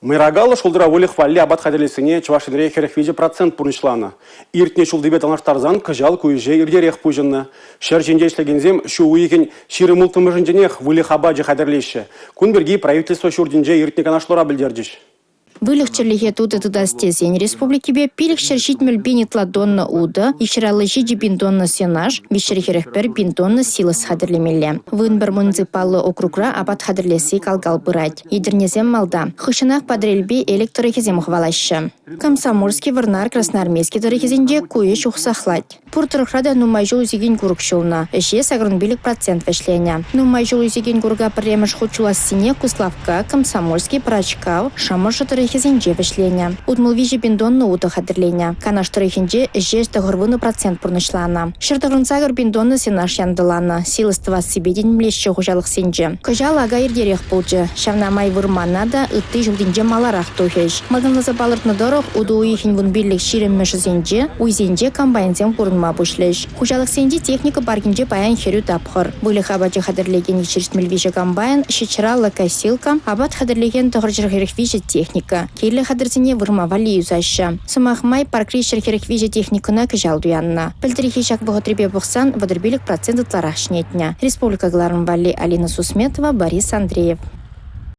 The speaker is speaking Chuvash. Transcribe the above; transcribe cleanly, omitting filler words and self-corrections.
Мӑйракаллӑ шултра выльӑх валли апат хатӗрлессине Чӑваш Енре 43 процент пурнӑҫланӑ. Иртнӗ ҫултипе танлаштарсан кӑҫал ку ӗҫе иртерех пуҫӑннӑ. Ҫӗр ҫинче ӗҫлекенсем ҫу уйӑхӗн 26-мӗшӗнченех выльӑх апачӗ хатӗрлеҫҫӗ. Кун пирки правительство ҫуртӗнче иртнӗ канашлура пӗлтерчӗҫ. Выльӑх-чӗрлӗхе тутӑ тытас тесен республикипе 570 пин ытла тонна утӑ, 257 пин тонна сенаж, 341 пин тонна силос хатӗрлемелле. 11 муниципаллӑ округра апат хатӗрлесси кал-кал пырать. Етӗрнесем малта. Хыҫҫӑнах Патӑрьелпе Элӗк тӑрӑхӗсем хӑвалаҫҫӗ. Комсомольски, Вӑрнар, Красноармейски тӑрӑхӗсенче ку ӗҫ уксахлать. Пур тӑрӑхра та нумай ҫул ӳсекен курӑк ҫулнӑ. Ӗҫе 85 процент вӗҫленӗ. Нумай ҫул ӳсекен курӑка пӗрремӗш хут ҫулассине Куславкка, Комсомольски, Пӑрачкав, Шӑмӑршӑ тӑрӑхӗсенче вӗҫленӗ. 63 пин тонна утӑ хатӗрленӗ. Канаш тӑрӑхӗнче ӗҫе 90 процент пурнӑҫланӑ. 198 пин тонна сенаж янтӑланӑ. Силос тӑвассипе те нимлеҫҫӗ хуҫалӑхсенче. Кӑҫал ака иртерех пулчӗ. Ҫавна май вырмана та ытти ҫултинче маларах тухӗҫ. Малтанласа палӑртнӑ тӑрӑх, утӑ уйӑхӗн 15-20-мӗшӗсенче уйсенче комбайнсем курӑнма пуҫлӗҫ. Хуҫалӑхсенчи техника паркӗнче паян хӗрӳ тапхӑр. Выльӑх апачӗ хатӗрлекен 173 комбайн, 750 косилка, апат хатӗрлекен 943 техника. Кирлӗ хатӗрсене вырма валли юсаҫҫӗ. Сӑмах май, паркри 143 техникӑна кӑҫал туяннӑ. Пӗлтӗрхи ҫак вӑхӑтрипе пӑхсан 35 процент ытларах ҫӗнетнӗ. Республика кӑларӑм валли Алина Сусметова, Борис Андреев.